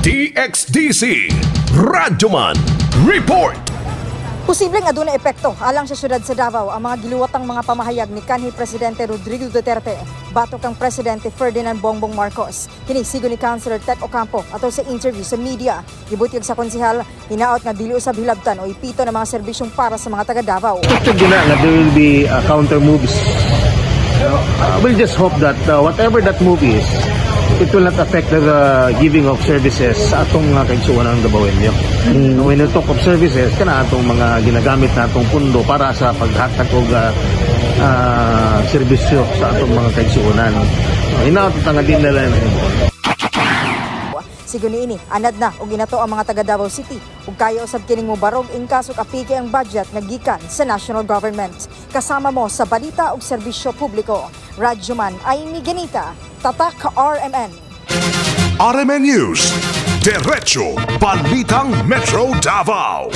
DXDC Radyoman Report. Posibleng aduna epekto alang sa syudad sa Davao ang mga giluwatang mga pamahayag ni kanhi Presidente Rodrigo Duterte batok kang Presidente Ferdinand Bongbong Marcos. Kini sigon ni Councilor Tek Ocampo atol sa interview sa media. Gibutyag sa konsehal, hinaot nga dili usab hilabtan o ipito ng mga serbisyong para sa mga taga Davao. Expected din na nga there will be counter moves. We'll just hope that whatever that move is, it will not affect the giving of services sa atong mga kaigsuonan ng Dabawenyo. When you talk of services, kana atong mga ginagamit na atong pundo para sa paghatag og serbisyo sa atong mga kaigsuonan. Hinaot nga din nila na. Sigon niini, anad na og ginato ang mga taga Davao City ug kaya usab kining mobarog in kaso apike ang budget nga gikan sa national government. Kasama mo sa balita ug serbisyo publiko. Radyoman Amy Ganita, Tatak RMN. RMN News. Diretso Balitang Metro Davao.